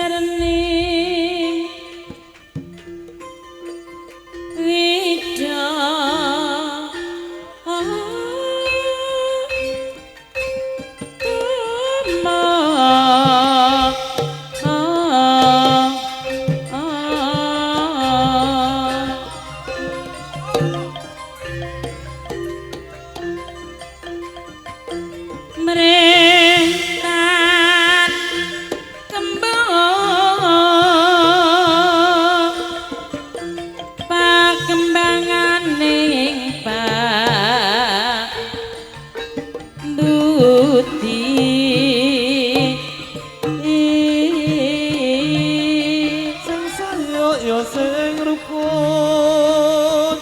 Jroning wida mrentan kembang pakembanganing budi sing saya ya sing rukun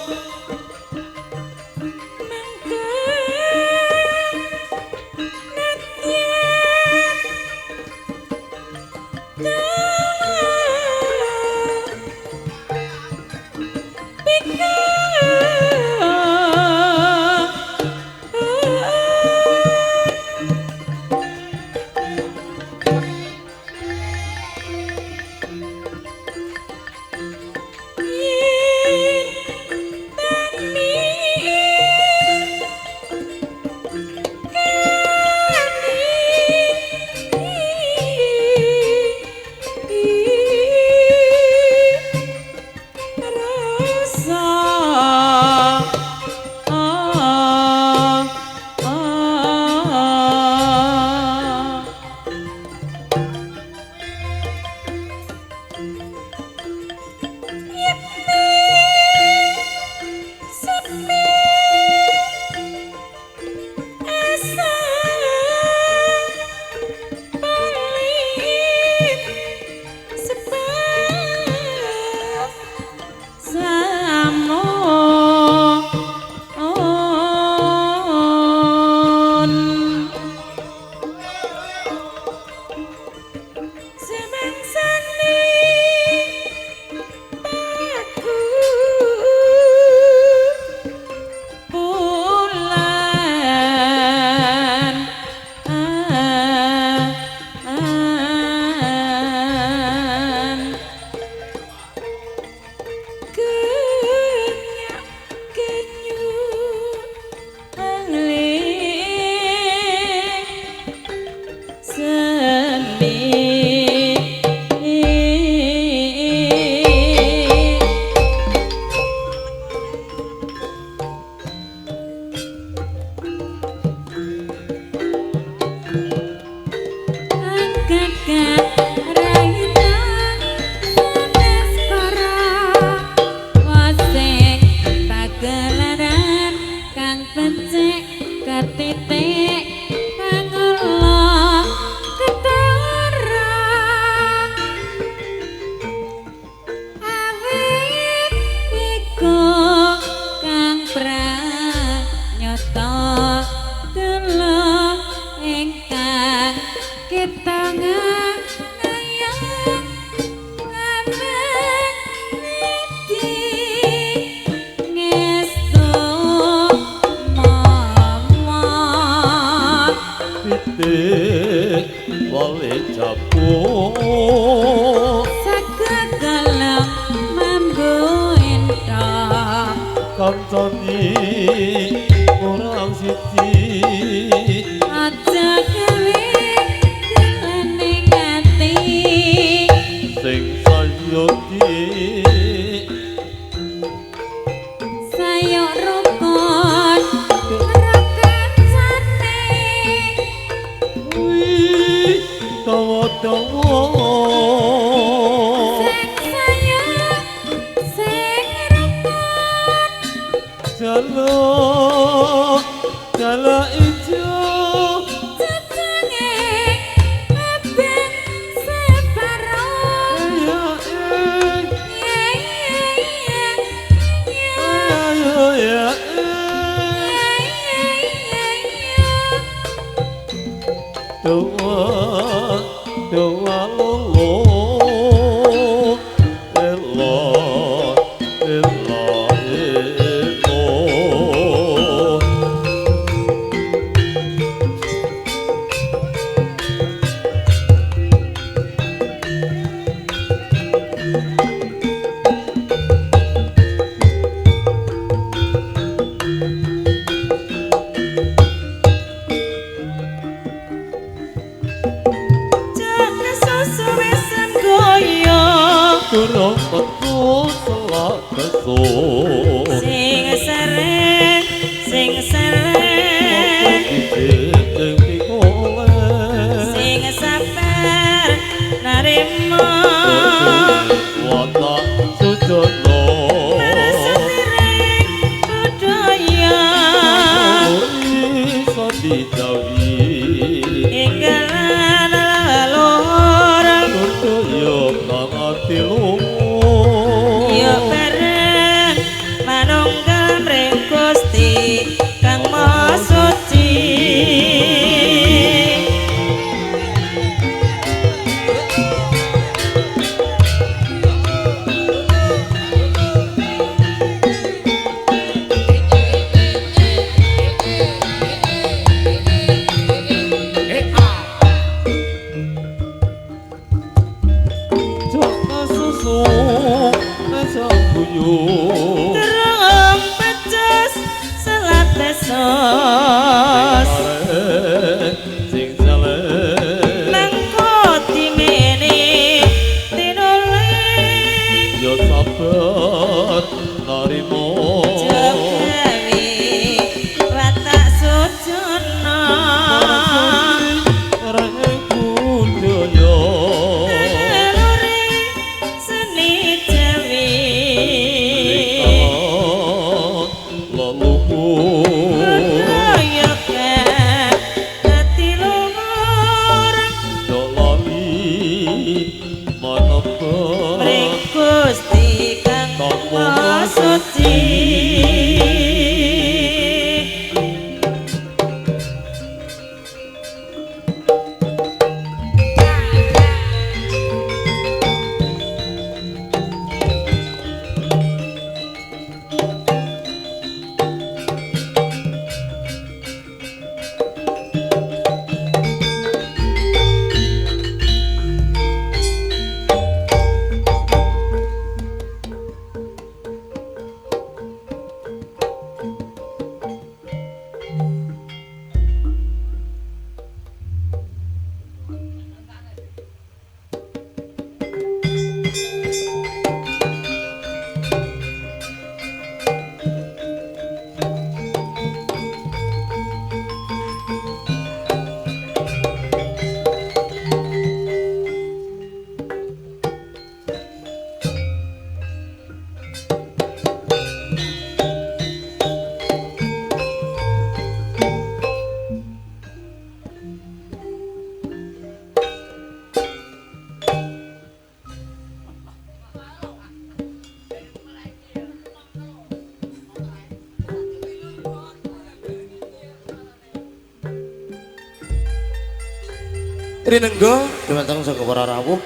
kancane kurang siji aja gawe gelane ati sing sayogi sayok rukun karo kancane kuwi dawa-dawa sing sayok sing rukun jalo jala ijo cecenge abang separo ya Durung metu selak besok. Sing sering, sing sering, sing sabar narimo. Watak sujono Marasatiring budaya iso dijawi inggalan leluhur. Budaya kang ati luhur. Yo bareng manunggal mring Gusti Kang Maha Suci. Jaka susu aja guyu. Terung pecus selat besos. Sing saleh Mengko dimene tinule. Yo sabar narimo. Jogawi watak sujono. Reng budaya Lelure seni Jawi. Leluhur. Budaya kang ati luhur. Dolali manembah Mring Gusti Kang Maha Suci. Rinenggo dumateng saka para rawuh,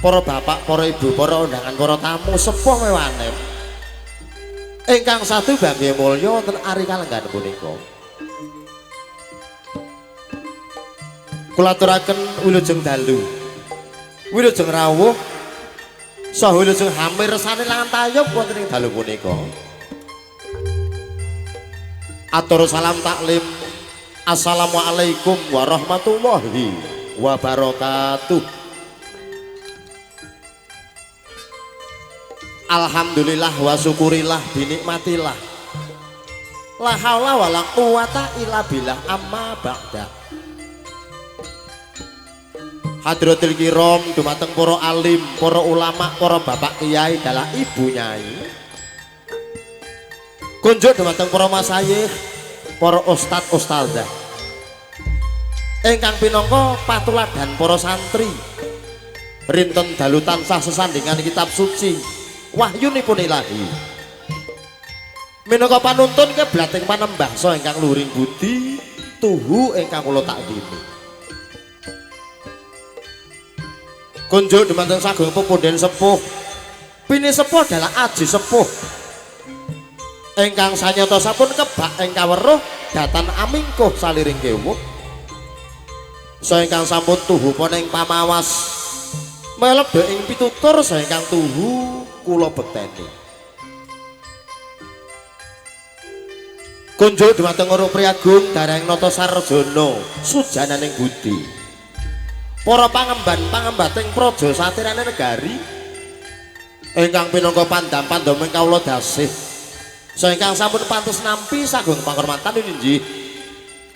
para bapak, para ibu, para undangan, para tamu sepuh mewanem. Ingkang satu bangga mulya wonten ari kalenggan punika. Kula aturaken wilujeng dalu. Wilujeng rawuh saha wilujeng hamir resane lan tayub wonten ing dalu punika. Atur salam taklim. Assalamualaikum warahmatullahi wabarakatuh. Alhamdulillah wa syukurillah dinikmatilah. La haula wala quwata illa billah amma ba'da. Hadratil kiram dumateng para alim, para ulama, para bapak kiai dalah ibu nyai. Kunjuk dumateng para masayikh, para ustad ustadzah. Ingkang pinangka patuladan para santri. Rinten dalu tansah sesandingan kitab suci wahyunipun ilahi. Minangka panuntun keblating panembah saha ingkang luhuring budi tuhu ingkang kula takdimi. Kunjuk dumateng sagung pepunden sepuh. Pini sepuh dalah aji sepuh. Ingkang sanyata sampun kebak ing kaweruh datan amingkuh saliring kewuh. Saha ingkang sampun tuhu ing pamawas melebda ing pitutur saha ingkang tuhu kula bekteni. Kunjuk dumateng Ora Priagung Dareng Nata Sarjana sujananing budi. Para pangemban pangembating praja satirane negari Ingkang pinangka pandam-pandom ing kawula dasih. Saha ingkang sampun pantes nampi sagung panghormatan inggih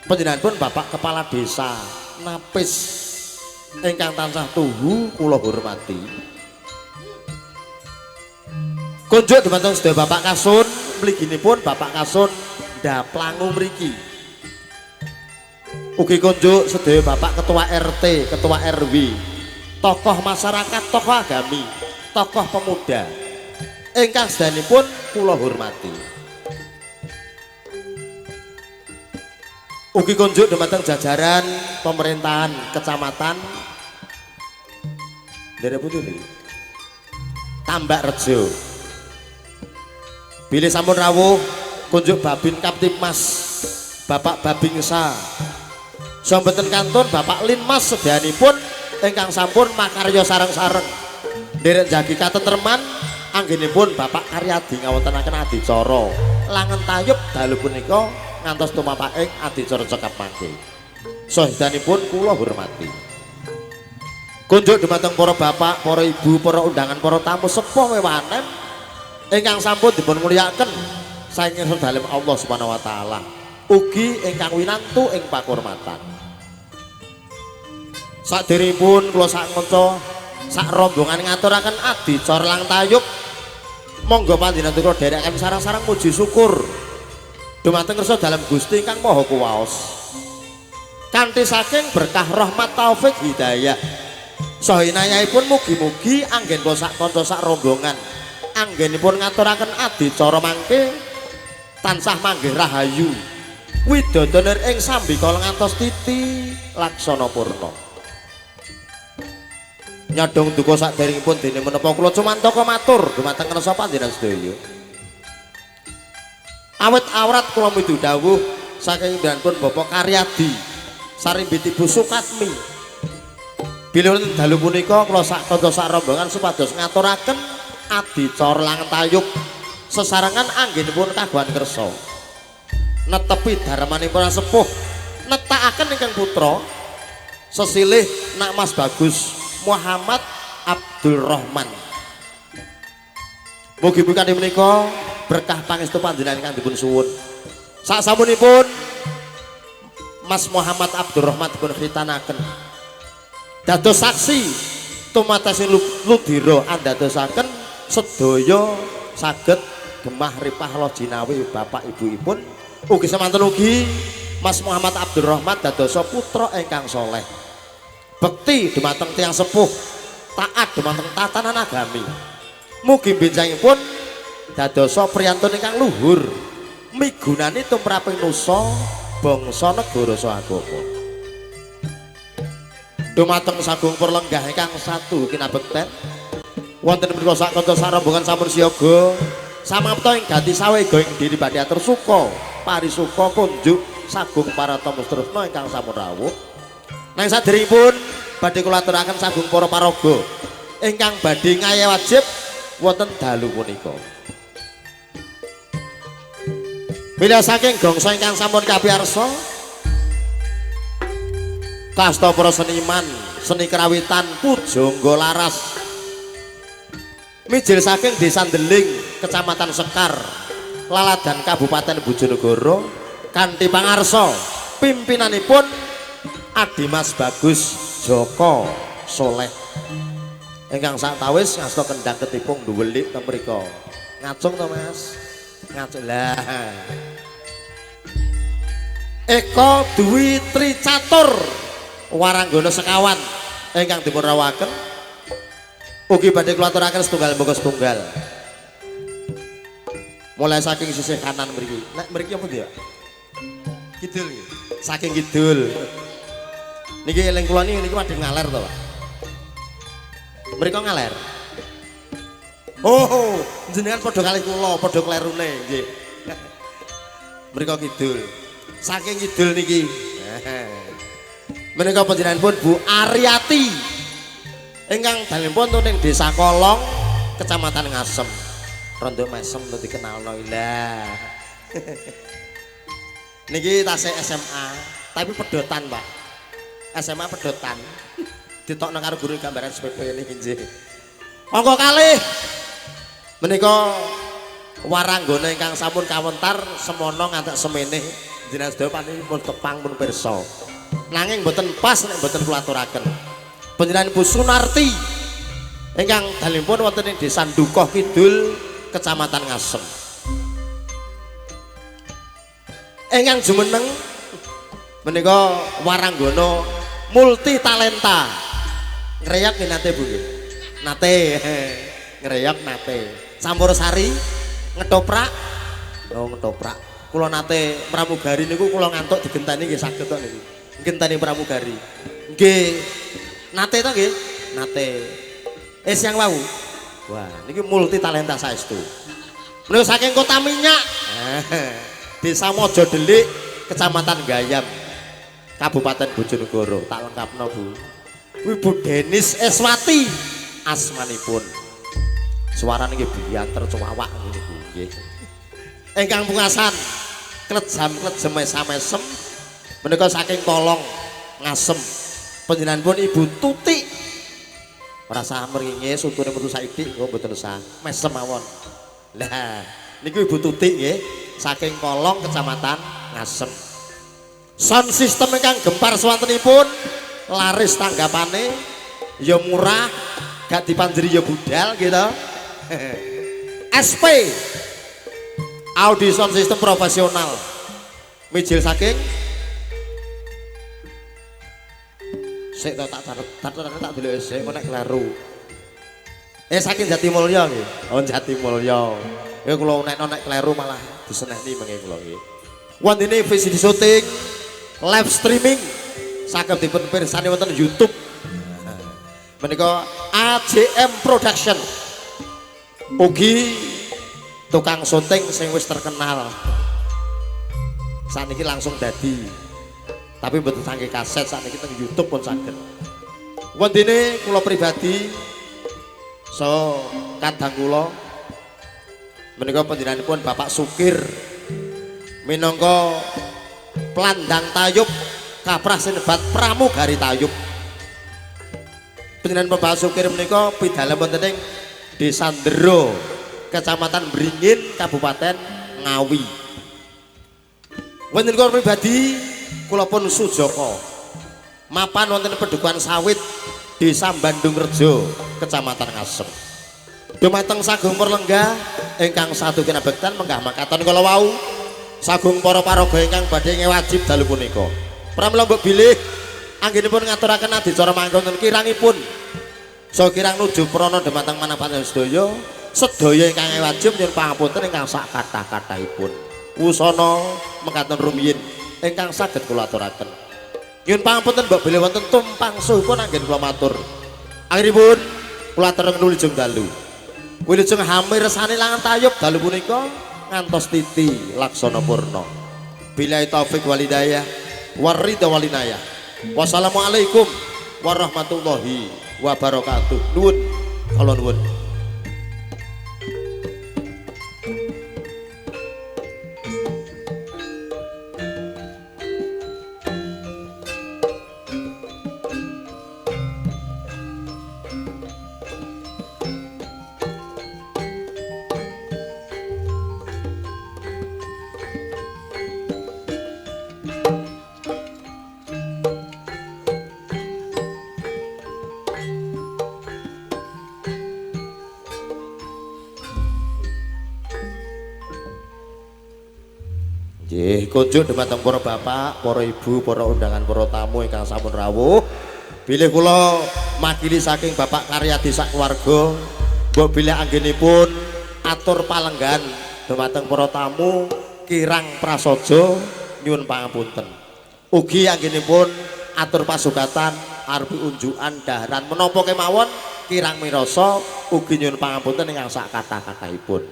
panjenenganipun Bapak Kepala Desa Napis ingkang tansah tuhu kula hormati. Kunjuk dumateng sedaya Bapak Kasun, mliginipun Bapak Kasun Ndaplangu mriki. Ugi kunjuk sedaya Bapak Ketua RT, Ketua RW, tokoh masyarakat, tokoh agami, tokoh pemuda ingkang sedayanipun kula hormati. Ugi kunjuk dumateng jajaran pemerintahan kecamatan Ndere pundi niki? Tambak Rejo. Bilih sampun rawuh kunjuk Babin Kaptipmas, Bapak Babinsa. Samboten kantun Bapak Linmas sedayanipun ingkang sampun makarya sareng-sareng. Nderek jagi katentreman anggenipun Bapak Karyadi ngawontenaken adicara langen tayub dalu punika ngantos tumapaking adicara cekap mangke. Sahidanipun kula hormati. Kunjuk dumateng para bapak, para ibu, para undangan, para tamu sepuh wewanen ingkang sampun dipun mulyakaken saking dalem Allah Subhanahu wa taala. Ugi ingkang winantu ing pakurmatan. Saderengipun kula sak kanca sak rombongan ngaturaken adicara lang tayub, monggo panjenengan kula dherekaken sareng-sareng muji syukur dumateng kersa dalem Gusti ingkang Maha Kuwaos. Kanthi saking berkah rahmat taufik hidayah saha inayahipun mugi-mugi anggen kula sak kanca sak rombongan anggenipun ngaturaken adicara mangke tansah manggih rahayu widodo ing sambikala ngantos titi laksana purna. Nyadong duka saderengipun dene menapa kula cumantaka matur dumateng kersa panjenengan sedaya. Awit awrat kula midhu dawuh saking pun Bapak Karyadi sarimbit Ibu Sukatmi. Bilih wonten dalu punika kula sak kanca sak rombongan supados ngaturaken adicara lang tayub sesarengan anggenipun kagungan kersa netepi darmanipun sepuh netakaken ingkang putra sesilih Nak Mas Bagus Muhammad Abdul Rahman. Mugi-mugi kanthi menika berkah pangestu panjenengan ingkang dipun suwun. Sasampunipun Mas Muhammad Abdul Rahman dipun khitanaken dados saksi tumatase ludira andadosaken sedaya saged gemah ripah lojinawi bapak ibuipun. Ugi semanten ugi Mas Muhammad Abdul Rahman dadosa putra ingkang soleh, bekti dumateng tiyang sepuh, taat dumateng tatanan agami. Mugi benjangipun dadosa priyantun ingkang luhur, migunani tumraping nusa bangsa negara saha agama. Dumateng sagung perlenggah ingkang satu kinabekten wonten mriku sak kanca sak rombongan sampun siaga samapta ing gati sawega ing diri badhe atur suka parisuka kunjuk sagung paratama tresna ingkang sampun rawuh. Nanging saderengipun badhe kula aturaken sagung para paraga ingkang badhe ngayah wajib wonten dalu punika. Bilih saking gongso ingkang sampun kapiyarsa kasta para seniman seni kerawitan pujangga laras mijil saking Desa Ndeling, Kecamatan Sekar, Laladan, Kabupaten Bojonegoro kanthi pangarsa pimpinanipun Adimas Bagus Joko Soleh ingkang sawetawis ngasta kendang ketipung nduwelik teng mriku. Ngacung to Mas? Ngacung lah. Eko Dwi Tricatur Waranggana sekawan ingkang dipun rawuhaken ugi badhe kula aturaken setunggal monggo setunggal. Mulai saking sisih kanan mriki. Nek mriki apa ya? Kidul nggih. Saking kidul. Niki eling kula niki padhe ngaler to, Pak. Mriko ngaler. Oh, jenengan padha kalih kula, padha klerune nggih. Mriko kidul. Saking kidul niki. Menika panjenenganipun Bu Aryati ingkang dalemipun ing Desa Kolong, Kecamatan Ngasem. Rondo mesem to dikenalno lah. Niki tasih SMA, tapi pedotan, Pak. SMA pedotan. Ditokno karo guru gambaran SPP niki nggih. Angka kalih Menika waranggana ingkang sampun kawentar semono ngantek semene jenengan sedaya panjenengan tepang pun pirsa. Nanging mboten pas nek mboten kula aturaken. Panjenengan Bu Sunarti ingkang dalemipun wonten ing Desa Dukuh Kidul, Kecamatan Ngasem. Ingkang jumeneng menika waranggana multi talenta. Ngreyok nggih nate Bu nggih. Nate ngreyok nate. Campur sari ngetoprak. Oh ngetoprak. Kula nate pramugari niku kula ngantuk digenteni nggih saged tok niku. Genteni pramugari. Nggih. Nate to nggih? Nate. Siang wau. Wah, niki multi talenta saestu. Menika saking Kota Minyak. Desa Mojo Delik, Kecamatan Gayam, Kabupaten Bojonegoro. Tak lengkapno, Bu. Kuwi Bu Denis Eswati asmanipun. Suarane nggih bianter cuwawak ngene Bu nggih. Ingkang pungkasan klejam-klejem mesam-mesem menika saking Kolong Ngasem. Panjenenganipun Ibu Tuti. Ora sah mringe sutune metu saithik engko mboten sah. Mesem mawon. Lah niku Ibu Tuti nggih saking Kolong Kecamatan Ngasem. Sound system ingkang gempar swantenipun laris tanggapane ya murah, gak dipanjeri ya budal gitu. SP Audi sound system profesional. Mijil saking sik to tak catet, tak delok sik engko nek kleru. Saking Jatimulya nggih. Oh Jatimulya. Ya kula nek nek kleru malah diseneni mengke kula nggih. Wontene VCD syuting, live streaming saged dipun pirsani wonten YouTube. Menika AJM Production. Ugi tukang syuting sing wis terkenal. Saniki langsung dadi. Tapi mboten saking kaset, sakniki teng YouTube pun saged. Wontene kula pribadi so kadang kula menika panjenenganipun Bapak Sukir minangka plandang tayub kaprah sinebat pramugari tayub. Panjenengan Bapak Sukir menika pidalem wonten ing Desa Ndero, Kecamatan Bringin, Kabupaten Ngawi. Wonten kula pribadi kula pun Sujoko mapan wonten Pedukuhan Sawit, Desa Bandung Rejo, Kecamatan Ngasem. Dumateng sagung perlenggah ingkang satu kinabekten menggah makaten kala wau sagung para paraga ingkang badhe ngewajib dalu punika. Pramila mbok bilih anggenipun ngaturaken adicara mangke wonten kirangipun saha kirang nuju prana dumateng manah panjenengan sedaya, sedaya ingkang wajib nyuwun pangapunten ingkang sak kathah-kathahipun. Wusana mekaten rumiyin ingkang saged kula aturaken. Nyuwun pangapunten mbok bilih wonten tumpang suhipun anggen kula matur. Akhiripun kula aturaken wilujeng dalu. Wilujeng hamirsani langan tayub dalu punika ngantos titi laksana purna. Billahi taufik walhidayah waridha walinayah. Wassalamualaikum warahmatullahi wabarakatuh. Nuwun kula nuwun. Nggih, kunjuk dumateng para bapak, para ibu, para undangan, para tamu ingkang sampun rawuh. Bilih kula makili saking Bapak Karyadi sak keluarga, mbok bilih anggenipun atur palenggan dumateng para tamu kirang prasaja nyuwun pangapunten. Ugi anggenipun atur pasugatan arupi unjukan daharan menapa kemawon kirang mirasa ugi nyuwun pangapunten ingkang sak kathah-kathahipun.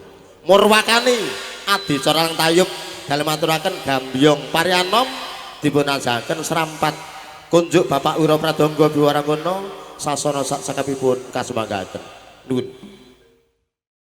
Murwakani adicara lang tayub dalem aturaken gambyong parianom dipun ajahaken serampat kunjuk Bapak Wira Pradangga Biwaranggono sasana sak sakapipun kasumanggaaken. Nuwun.